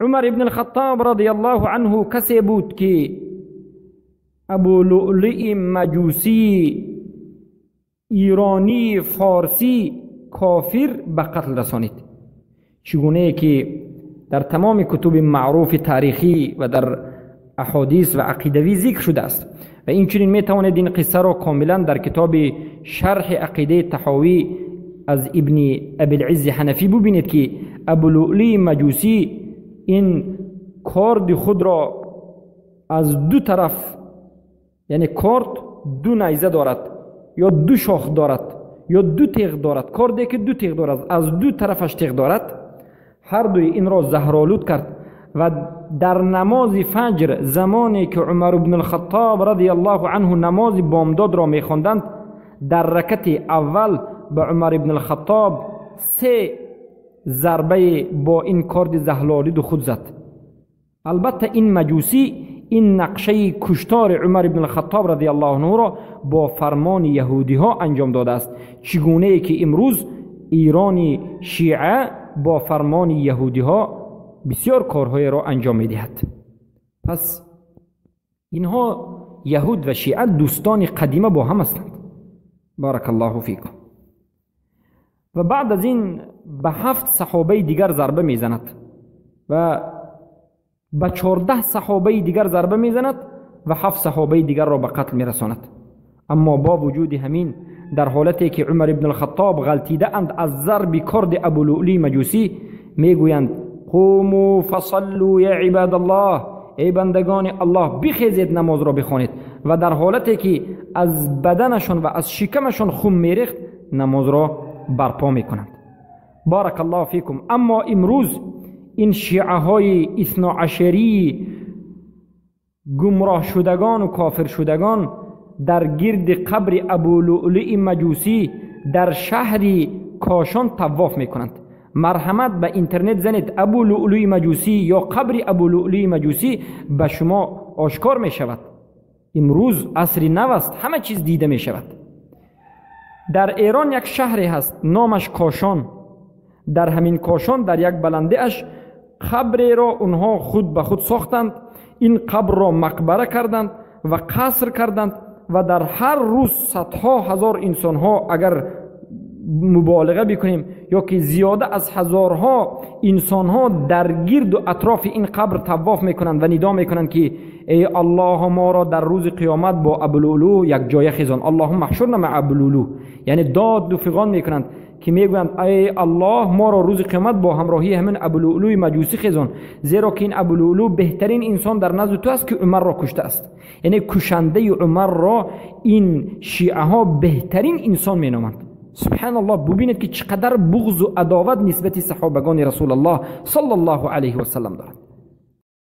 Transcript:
عمر ابن الخطاب رضی الله عنه کسی بود که ابو لؤلؤ مجوسی ایرانی فارسی کافر به قتل رسانید، چگونه که در تمام کتب معروف تاریخی و در احادیث و عقیدوی ذکر شده است. و این چنین می توانید این قصه را کاملا در کتاب شرح عقیده طحاوی از ابن ابی العز حنفی ببینید که ابو لؤلؤ مجوسی این کارد خود را از دو طرف، یعنی کارد دو نیزه دارد یا دو شاخ دارد یا دو تیغ دارد، کاردی که دو تیغ دارد از دو طرفش تیغ دارد، هر دوی این را زهرآلود کرد و در نماز فجر زمانی که عمر بن الخطاب رضی الله عنه نماز بامداد را میخواندند، در رکعت اول به عمر بن الخطاب 3 ضربه با این کارد زهرآلود خود زد. البته این مجوسی این نقشه کشتار عمر بن الخطاب رضی الله عنه را با فرمان یهودی ها انجام داده است، چگونه ای که امروز ایران شیعه با فرمان یهودی ها بسیار کارهای را انجام میدهد. پس اینها یهود و شیعه دوستان قدیمه با هم هستند. بارک الله فیکم. و بعد از این به 7 صحابه دیگر ضربه میزند و به 14 صحابه دیگر ضربه میزند و 7 صحابه دیگر را به قتل میرساند. اما با وجود همین در حالتی که عمر بن الخطاب غلطیده اند از ضرب کرد ابو لؤلؤ مجوسی، میگویند قوموا فصلوا یا عباد الله، ای بندگان الله بخیزید نماز را بخوانید. و در حالتی که از بدنشان و از شکمشان خون میریخت نماز را برپا میکنند. بارک الله فیکم. اما امروز این شیعه های اثنا عشری گمراه شدگان و کافر شدگان در گرد قبر ابو لؤلؤ مجوسی در شهر کاشان طواف میکنند. مرحمت به اینترنت زنید ابو لؤلؤ مجوسی یا قبر ابو لؤلؤ مجوسی، به شما آشکار می شود. امروز عصر نو است، همه چیز دیده می شود. در ایران یک شهری هست نامش کاشان. در همین کاشان در یک بلنده اش قبر را اونها خود به خود ساختند. این قبر را مقبره کردند و قصر کردند و در هر روز صدها هزار انسان ها، اگر مبالغه بکنیم یا که زیاده از هزارها انسان ها در گرد و اطراف این قبر طواف میکنند و ندا میکنند که ای الله ما را در روز قیامت با ابولولو یک جای خیزان، اللهم احشرنا مع ابولولو، یعنی داد و فغان میکنند که میگویند ای الله ما را روز قیامت با همراهی همین ابولولوی مجوسی خیزان، زیرا که این ابولولو بهترین انسان در نزد تو است که عمر را کشته است. یعنی کشنده عمر را این شیعه ها بهترین انسان مینامند. سبحان الله، ببینید که چقدر بغض و عداوت نسبت صحابگان رسول الله صلی الله علیه و سلم دارند.